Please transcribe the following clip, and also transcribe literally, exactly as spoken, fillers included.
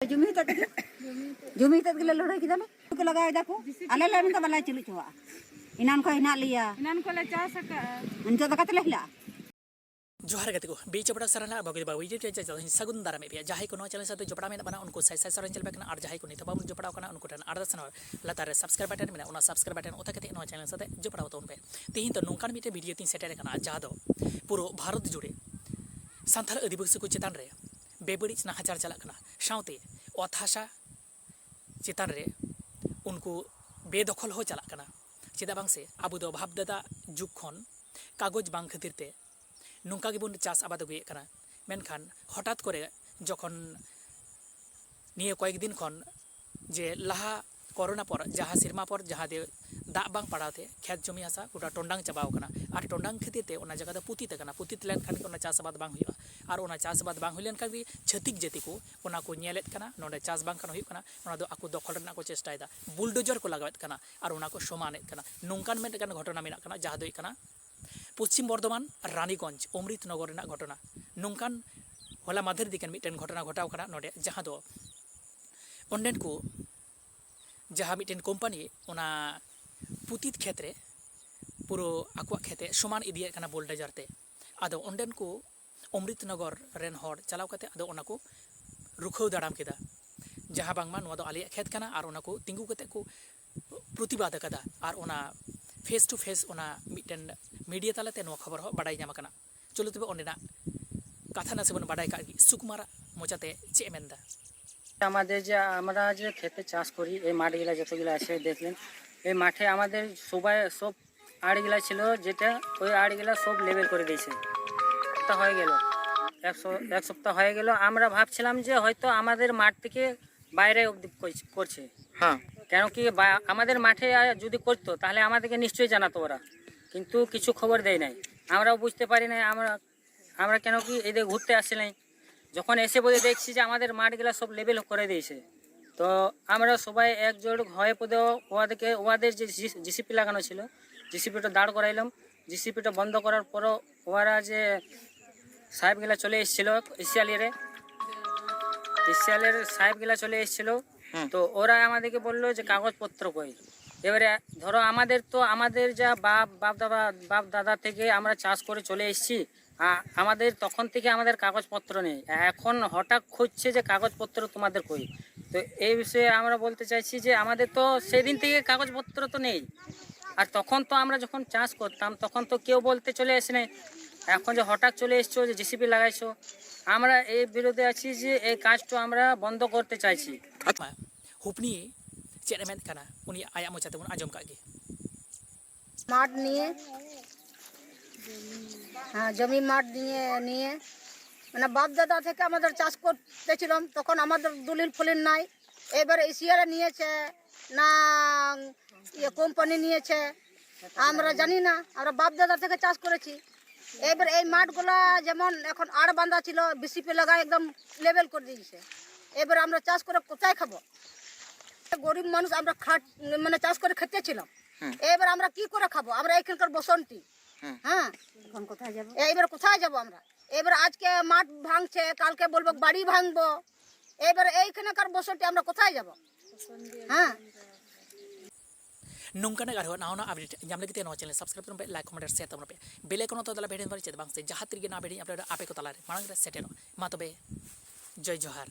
ᱡᱩᱢᱤ ᱦᱚᱛᱮᱫ ᱛᱮᱜᱮ, ᱡᱩᱢᱤ ᱦᱚᱛᱮᱫ ᱜᱮᱞᱮ ᱞᱟᱹᱲᱦᱟᱹᱭ ᱠᱮᱫᱟ ᱞᱮ᱾ ᱩᱱᱠᱩ ᱞᱟᱜᱟᱣ ᱮᱫᱟ ᱠᱚ, ᱟᱞᱮ ᱞᱮ ᱢᱮᱱᱫᱟ ᱵᱟᱞᱮ ᱪᱟᱹᱞᱩ ᱦᱚᱪᱚᱣᱟᱜᱼᱟ᱾ ᱮᱱᱟᱱ ᱠᱷᱚᱱ ᱦᱮᱱᱟᱜ ᱞᱮᱭᱟ, ᱮᱱᱟᱱ ᱠᱷᱚᱱ ᱞᱮ ᱪᱟᱥ ᱟᱠᱟᱫᱼᱟ᱾ ᱱᱤᱛᱚᱜ ᱫᱚ ᱚᱠᱟ ᱛᱮᱞᱮ ᱦᱤᱞᱟᱜᱼᱟ? ᱡᱚᱦᱟᱨ ᱜᱟᱛᱮ ᱠᱚ, ᱵᱤ ᱪᱚᱯᱲᱟ ᱥᱟᱨᱟᱱᱟ ᱟᱵᱚ ᱜᱮ ᱵᱟᱵᱩ YouTube channel ᱥᱟᱹᱜᱩᱱ ᱫᱟᱨᱟᱢ ᱮᱫ ᱯᱮᱭᱟ᱾ ᱡᱟᱦᱟᱸᱭ ᱠᱚ ᱱᱚᱣᱟ channel ᱥᱟᱶᱛᱮ ᱡᱚᱯᱲᱟᱣ ᱢᱮᱱᱟᱜ ᱵᱚᱱᱟ, ᱩᱱᱠᱩ ᱥᱟᱭ ᱥᱟᱭ ᱥᱟᱨᱦᱟᱣ ᱪᱟᱞ ᱟᱯᱮ ᱠᱟᱱᱟ, ᱟᱨ ᱡᱟᱦᱟᱸᱭ ᱠᱚ ᱱᱤᱛ ᱦᱚᱸ ᱵᱟᱵᱚᱱ ᱡᱚᱯᱲᱟᱣ ᱠᱟᱱᱟ, ᱩᱱᱠᱩ ᱴᱷᱮᱱ ᱟᱨᱫᱟᱥ ᱱᱮᱦᱚᱨ, ᱞᱟᱛᱟᱨ ᱨᱮ subscribe button ᱢᱮᱱᱟᱜᱼᱟ, ᱚᱱᱟ subscribe button ᱚᱛᱟ ᱠᱟᱛᱮ ᱱᱚᱣᱟ channel ᱥᱟᱶᱛᱮ ᱡᱚᱯᱲᱟᱣ ᱛᱟᱵᱚᱱ ᱯᱮ᱾ ᱛᱮᱦᱮᱧ ᱫᱚ ᱱᱚᱝᱠᱟᱱ ᱢᱤᱫᱴᱮᱱ video ᱛᱤᱧ ᱥᱮᱴᱮᱨ ᱟᱠᱟᱱᱟ, ᱡᱟᱦᱟᱸ ᱫᱚ ᱯᱩᱨᱟᱹ ᱵᱷᱟᱨᱚᱛ ᱡᱩᱲᱮ ᱥᱟᱱᱛᱟᱲ ᱟᱹᱫᱤᱵᱟᱹᱥᱤ ᱠᱚ ᱪᱮᱛᱟᱱ ᱨᱮ ᱵᱮᱵᱟᱹᱲᱤᱡ ᱱᱟᱦᱟᱪᱟᱨ ᱪᱟᱞᱟᱜ ᱠᱟᱱᱟ, ᱥᱟᱶᱛᱮ ᱚᱛ ᱦᱟᱥᱟ ᱪᱮᱛᱟᱱ ᱨᱮ ᱩᱱᱠᱩ ᱵᱮᱫᱚᱠᱷᱚᱞ ᱦᱚᱸ ᱪᱟᱞᱟᱜ ᱠᱟᱱᱟ᱾ ᱪᱮᱫᱟᱜ ᱵᱟᱝ ᱥᱮ ᱟᱵᱚ ᱫᱚ ᱵᱟᱯ ᱫᱟᱫᱟ ᱡᱩᱜᱽ ᱠᱷᱚᱱ ᱠᱟᱜᱚᱡᱽ ᱵᱟᱝ ᱠᱷᱟᱹᱛᱤᱨ ᱛᱮ ᱱᱚᱝᱠᱟ ᱜᱮᱵᱚᱱ ᱪᱟᱥ ᱟᱵᱟᱫ ᱟᱹᱜᱩᱭᱮᱫ ᱠᱟᱱᱟ᱾ ᱢᱮᱱᱠᱷᱟᱱ ᱦᱚᱴᱟᱛ ᱠᱚᱨᱮ ᱡᱚᱠᱷᱚᱱ ᱱᱤᱭᱟᱹ ᱠᱚᱭᱮᱠ ᱫᱤᱱ ᱠᱷᱚᱱ, ᱡᱮ ᱞᱟᱦᱟ ᱠᱚᱨᱳᱱᱟ ᱯᱚᱨ, ᱡᱟᱦᱟᱸ ᱥᱮᱨᱢᱟ ᱯᱚᱨ ᱡᱟᱦᱟᱸ ᱫᱚ ᱫᱟᱜ ᱵᱟᱝ ᱯᱟᱲᱟᱣ ᱛᱮ ᱠᱷᱮᱛ ᱡᱚᱢᱤ ᱦᱟᱥᱟ ᱜᱚᱴᱟ ᱴᱚᱸᱰᱟᱝ ᱪᱟᱵᱟᱣ ᱟᱠᱟᱱᱟ᱾ ᱟᱨ ᱴᱚᱸᱰᱟᱝ ᱠᱷᱟᱹᱛᱤᱨ ᱛᱮ ᱚᱱᱟ ᱡᱟᱭᱜᱟ ᱫᱚ ᱯᱩᱛᱤᱛ ᱟᱠᱟᱱᱟ᱾ ᱯᱩᱛᱤᱛ ᱞᱮᱱᱠᱷᱟᱱ ᱜᱮ ᱚᱱᱟ ᱪᱟᱥ ᱟᱵᱟᱫ ᱵᱟᱝ ᱦᱩᱭᱩᱜᱼᱟ᱾ ᱟᱨ ᱚᱱᱟ ᱪᱟᱥ ᱟᱵᱟᱫ ᱵᱟᱝ ᱦᱩᱭ ᱞᱮᱱᱠᱷᱟᱱ ᱜᱮ ᱪᱷᱟᱹᱛᱤᱠ ᱡᱟᱹᱛᱤ ᱠᱚ ᱚᱱᱟ ᱠᱚ ᱧᱮᱞᱮᱫ ᱠᱟᱱᱟ, ᱱᱚᱰᱮ ᱪᱟᱥ ᱵᱟᱝ ᱠᱟᱱᱟ, ᱦᱩᱭᱩᱜ ᱠᱟᱱᱟ, ᱚᱱᱟ ᱫᱚ ᱟᱠᱚ ᱫᱚᱠᱷᱚᱞ ᱨᱮᱱᱟᱜ ᱠᱚ ᱪᱮᱥᱴᱟᱭᱮᱫᱟ, ᱵᱩᱞᱰᱳᱡᱟᱨ ᱠᱚ ᱞᱟᱜᱟᱣᱮᱫ ᱠᱟᱱᱟ ᱟᱨ ᱚᱱᱟ ᱠᱚ ᱥᱚᱢᱟᱱᱮᱫ ᱠᱟᱱᱟ᱾ ᱱᱚᱝᱠᱟᱱ ᱢᱤᱫᱴᱟᱝ ᱜᱷᱚᱴᱚᱱᱟ ᱢᱮᱱᱟᱜ ᱠᱟᱱᱟ, ᱡᱟᱦᱟᱸ ᱫᱚ ᱦᱩᱭᱩᱜ ᱠᱟᱱᱟ ᱯᱚᱥᱪᱤᱢ ᱵᱚᱨᱫᱷᱚᱢᱟᱱ ᱨᱟᱱᱤᱜᱚᱸᱡᱽ ᱚᱢᱨᱤᱛ ᱱᱚᱜᱚᱨ ᱨᱮᱱᱟᱜ ᱜᱷᱚᱴᱚᱱᱟ᱾ ᱱᱚᱝᱠᱟᱱ ᱦᱚᱞᱟ ᱢᱟᱫᱷᱮᱨ ᱫᱤᱠᱟᱱ ᱢᱤᱫᱴᱮᱱ ᱜᱷᱚᱴᱚᱱᱟ ᱜᱷᱚᱴᱟᱣ ᱠᱟᱱᱟ ᱱᱚᱰᱮ, ᱡᱟᱦᱟᱸ ᱫᱚ ᱚᱸᱰᱮᱱ ᱠᱚ, ᱡᱟᱦᱟᱸ ᱢᱤᱫᱴᱮᱱ ᱠᱳᱢᱯᱟᱱᱤ ᱚᱱᱟ ᱯᱩᱛᱤᱛ ᱠᱷᱮᱛ ᱨᱮ ᱯᱩᱨᱟᱹ ᱟᱠᱚᱣᱟᱜ ᱠᱷᱮᱛ ᱮ ᱥᱚᱢᱟᱱ ᱤᱫᱤᱭᱮᱫ ᱠᱟᱱᱟ ᱵᱩᱞᱰᱳᱡᱟᱨ ᱛᱮ᱾ ᱟᱫᱚ ᱚᱸᱰᱮᱱ ᱠᱚ ᱚᱢᱨᱤᱛ ᱱᱚᱜᱚᱨ ᱨᱮᱱ ᱦᱚᱲ ᱪᱟᱞᱟᱣ ᱠᱟᱛᱮ ᱟᱫᱚ ᱚᱱᱟ ᱠᱚ ᱨᱩᱠᱷᱟᱹᱣ ᱫᱟᱨᱟᱢ ᱠᱮᱫᱟ, ᱡᱟᱦᱟᱸ ᱵᱟᱝᱢᱟ ᱱᱚᱣᱟ ᱫᱚ ᱟᱞᱮᱭᱟᱜ ᱠᱷᱮᱛ ᱠᱟᱱᱟ, ᱟᱨ ᱚᱱᱟ ᱠᱚ ᱛᱤᱸᱜᱩ ᱠᱟᱛᱮ ᱠᱚ ᱯᱨᱚᱛᱤᱵᱟᱫ ᱟᱠᱟᱫᱟ᱾ ᱟᱨ ᱚᱱᱟ face to face ᱚᱱᱟ ᱢᱤᱫᱴᱮᱱ ᱢᱤᱰᱤᱭᱟ ᱛᱟᱞᱟᱛᱮ ᱱᱚᱣᱟ ᱠᱷᱚᱵᱚᱨ ᱦᱚᱸ ᱵᱟᱰᱟᱭ ᱧᱟᱢ ᱟᱠᱟᱱᱟ᱾ ᱪᱚᱞᱚ ᱛᱚᱵᱮ ᱚᱸᱰᱮᱱᱟᱜ ᱠᱟᱛᱷᱟ ᱱᱟᱥᱮ ᱵᱚᱱ ᱵᱟᱰᱟᱭ ᱠᱟᱜ ᱜᱮ, ᱥᱩᱠᱩᱢᱟᱨᱟᱜ ᱢᱚᱪᱟᱛᱮ ᱪᱮᱫ ᱮ ᱢᱮᱱᱫᱟ᱾ আমাদের যে, আমরা যে খেতে চাষ করি, এই মাঠগুলা যতগুলো আছে দেখলেন, এই মাঠে আমাদের সবাই সব আড়গুলা ছিল, যেটা ওই আড়গুলা সব লেভেল করে দিয়েছে। সপ্তাহ হয়ে গেল, এক স-, এক সপ্তাহ হয়ে গেল। আমরা ভাবছিলাম যে হয়তো আমাদের মাঠ থেকে বাইরে অব্দি করছে, করছে। হ্যাঁ। কেন কি বা-, আমাদের মাঠে আ-, যদি করতো তাহলে আমাদেরকে নিশ্চয়ই জানাতো ওরা, কিন্তু কিছু খবর দেয় নাই। আমরাও বুঝতে পারি নাই, আমরা, আমরা কেন কি এদের ঘুরতে আসছি নাই। যখন এসে পড়ে দেখছি যে আমাদের মাঠগুলা সব লেভেল করে দিয়েছে, তো আমরা সবাই একজোট হয়ে পড়ে ওদেরকে, ওদের যে জি-, জিসিপি লাগানো ছিল, জিসিপিটা দাঁড় করাইলাম। জিসিপিটা বন্ধ করার পরও ওরা যে সাহেবগুলা চলে এসেছিল ইসিয়ালিরে, টিসিএল এর সাহেব গুলা চলে এসেছিল। তো ওরা আমাদেরকে বললো যে কাগজপত্র কই। এবারে ধরো, আমাদের তো, আমাদের যা বাপ বাপ দাদা বাপ দাদা থেকে আমরা চাষ করে চলে এসেছি, আমাদের তখন থেকে আমাদের কাগজপত্র নেই। এখন হঠাৎ খুঁজছে যে কাগজপত্র তোমাদের কই। তো এই বিষয়ে আমরা বলতে চাইছি যে আমাদের তো সেদিন থেকে কাগজপত্র তো নেই। আর তখন তো আমরা যখন চাষ করতাম, তখন তো কেউ বলতে চলে এসে নেই। এখন যে হঠাৎ চলে এসছো যে জেসিবি লাগাইছো, আমরা এই বিরুদ্ধে আছি যে এই কাজটা আমরা বন্ধ করতে চাইছি। ᱦᱩᱯᱱᱤ ᱪᱮᱫ ᱮ ᱢᱮᱱ ᱠᱟᱱᱟ, ᱩᱱᱤ ᱟᱭᱟᱜ ᱢᱚᱪᱟ ᱛᱮᱵᱚᱱ ᱟᱸᱡᱚᱢ ᱠᱟᱜ ᱜᱮ᱾ মাঠ নিয়ে, হ্যাঁ, জমি মাঠ নিয়ে নিয়ে মানে বাপ দাদা থেকে আমাদের চাষ করতেছিলাম, তখন আমাদের দলিল ফলিল নাই। এবারে ইসিআরে নিয়েছে না, ইয়ে কোম্পানি নিয়েছে, আমরা জানি না। আমরা বাপ দাদা থেকে চাষ করেছি। এবার এই মাঠগুলা যেমন এখন আড় বাঁধা ছিল, বিসিপি লাগায় একদম লেভেল করে দিয়েছে। এবার আমরা চাষ করে কোথায় খাবো? গরিব মানুষ, আমরা খাট মানে চাষ করে খেতে ছিলাম। এবার আমরা কি করে খাবো? আমরা এখানকার বসন্তি। হ্যাঁ, এখন কোথায় যাব? এবার কোথায় যাব আমরা? এবার আজকে মাঠ ভাঙছে, কালকে বলবো বাড়ি ভাঙবো। এবার এইখানকার বসন্তি আমরা কোথায় যাব? হ্যাঁ। ᱱᱚᱝᱠᱟᱱᱟᱜ ᱟᱨᱦᱚᱸ ᱱᱟᱣᱟ ᱱᱟᱣᱟ ᱟᱯᱰᱮᱴ ᱧᱟᱢ ᱞᱟᱹᱜᱤᱫ ᱛᱮ ᱱᱚᱣᱟ ᱪᱮᱱᱮᱞ ᱥᱟᱵᱥᱠᱨᱟᱭᱤᱵ ᱛᱟᱵᱚᱱ ᱯᱮ, ᱞᱟᱭᱤᱠ, ᱠᱚᱢᱮᱱᱴ ᱟᱨ ᱥᱮᱭᱟᱨ ᱛᱟᱵᱚᱱ ᱯᱮ᱾ ᱵᱮᱞ ᱟᱭᱠᱚᱱ ᱚᱛᱟ ᱛᱟᱞᱟ ᱵᱷᱤᱰᱤᱭᱳ ᱱᱚᱛᱤᱯᱷᱤᱠᱮᱥᱚᱱ ᱵᱟᱝ ᱥᱮ ᱡᱟᱦᱟᱸ ᱛᱤᱨᱮᱜᱮ ᱱᱟᱣᱟ ᱵᱷᱤᱰᱤᱭᱳ ᱟᱯᱞᱳᱰ ᱟᱯᱮ ᱠᱚ ᱛᱟᱞᱟᱨᱮ ᱢᱟᱲᱟᱝ ᱨᱮ ᱥᱮᱴᱮᱨᱚᱜ᱾ ᱢᱟ ᱛᱚᱵᱮ, ᱡᱚᱭ ᱡᱚᱦᱟᱨ᱾